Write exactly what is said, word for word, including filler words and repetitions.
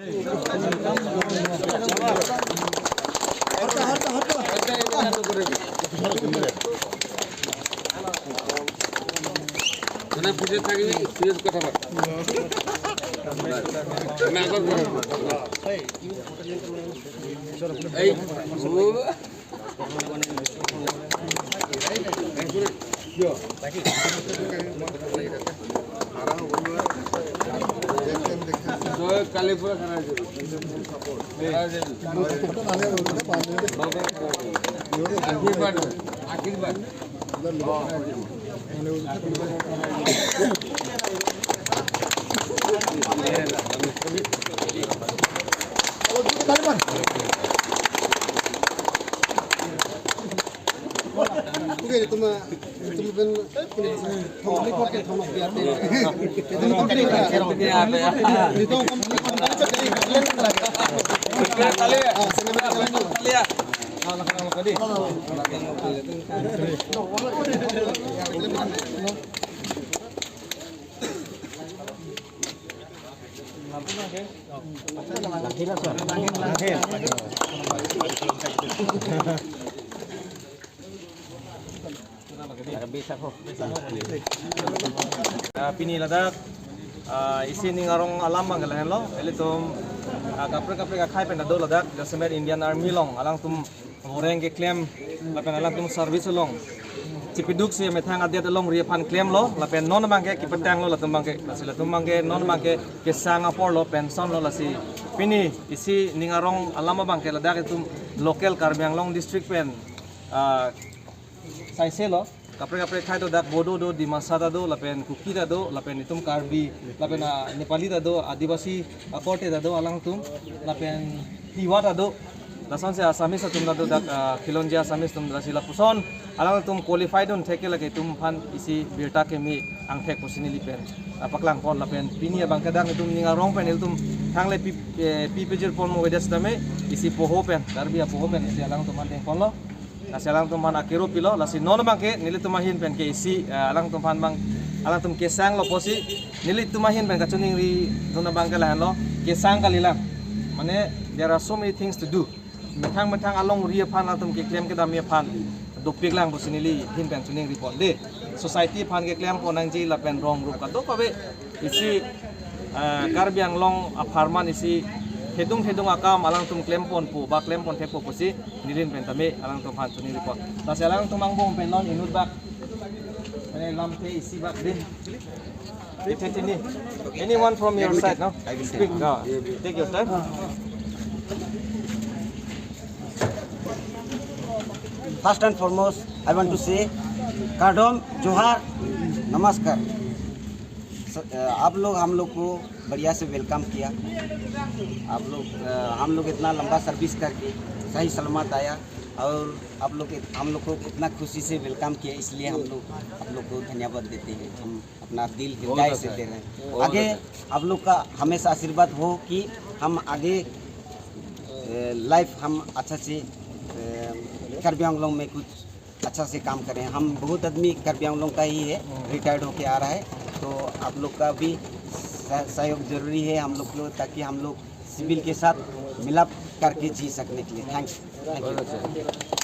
মানে পুজো থাকিবি, পুজোর কথা বল। আমি আগর কথা বল। এই, ও। কালি পুরা খানা আছে। আশীর্বাদ, আশীর্বাদ। Ah, pini ladak, ah, isi ning arong alam abang ke lahenlo, ilitum, ah, kaprek kaprek akhei pen ta do ladak, jasemet Indian Army along, alangtum voreng keklem, lapen alangtum service along chipiduksi methang adet alongri aphan klemlo, lapen non abang ke kepetanglo latum abang ke, lasi latum abang ke non abang ke kesang aporlo, pensionlo, lasi pini isi ning arong alam abang ke ladak itum local Karbi Anglong district pen, ah, saiselo, kaprek kaprek akhei do, dak Bodo do, Dimasa ta do, lapen Kuki ta do, lapen itum Karbi, lapen, ah, Nepali ta do, Adivasi akorte ta do alangtum, lapen Tiwa ta do, lasonsi Assamese atum ta do, dak, ah, Khilonjia Assamese atum, lasi lapuson alangtum qualified un theke lake itum aphan isi birta keme angthek pusi neli pen, ah, paklangpon, lapen pini abang ke dak itum ning arong pen ilitum thangle pi, eh, pi pejirpon mo vedas tame isi poho pen, Karbi apoho pen isi alangtum aphan dengponlo. Lasi alangtum aphan akero pilo, lasi non abang ke nelitum ahin pen ke isi, eh, alangtum aphan abang, alangtum kesanglo pusi, nelitum ahin pen kachiningridun abang ke lahenlo, kesang kalilang. Mane, there are so many things to do. Methang methang alongri aphan alangtum keklem kedam aphan dopiklang pusi neli ahin pen chiningripon de. Society aphan keklem pon nangji lapen rong rup kadokave isi, eh, Karbi Anglong apharman isi thedung thedung akam alangtum klemponpo ba klemponthekpo pusi neli ahin pen tame alangtum aphan chiningripon. Lasi alangtum angbong pen non inut bak, eh, lamthe isi bak din. Anyone from your side, no? Speak. No. Take your time. First and foremost, I want to say, Kardom, Johar, Namaskar। स-, अ, आप लोग हम लोग को बढ़िया से वेलकम किया। आप लोग, अ, हम लोग इतना लंबा सर्विस करके सही सलामत आया और आप लोग इत-, हम लोग को इतना खुशी से वेलकम किया, इसलिए हम लोग आप लोग को धन्यवाद देते हैं। हम अपना दिल बहुत हृदय अच्छा से है। दे रहे हैं। बहुत आगे अच्छा है। आप लोग का हमेशा आशीर्वाद हो कि हम आगे, अ, लाइफ हम अच्छा से, अ, कार्बी आंगलोंग में कुछ अच्छा से काम करें। हम बहुत आदमी कार्बी आंगलोंग का ही है, रिटायर्ड होके आ रहा है, तो आप लोग का भी सह-, सहयोग जरूरी है हम लोग को, ताकि हम लोग सिविल के साथ मिलाप करके जी सकने के लिए। थैंक्स। Thank you.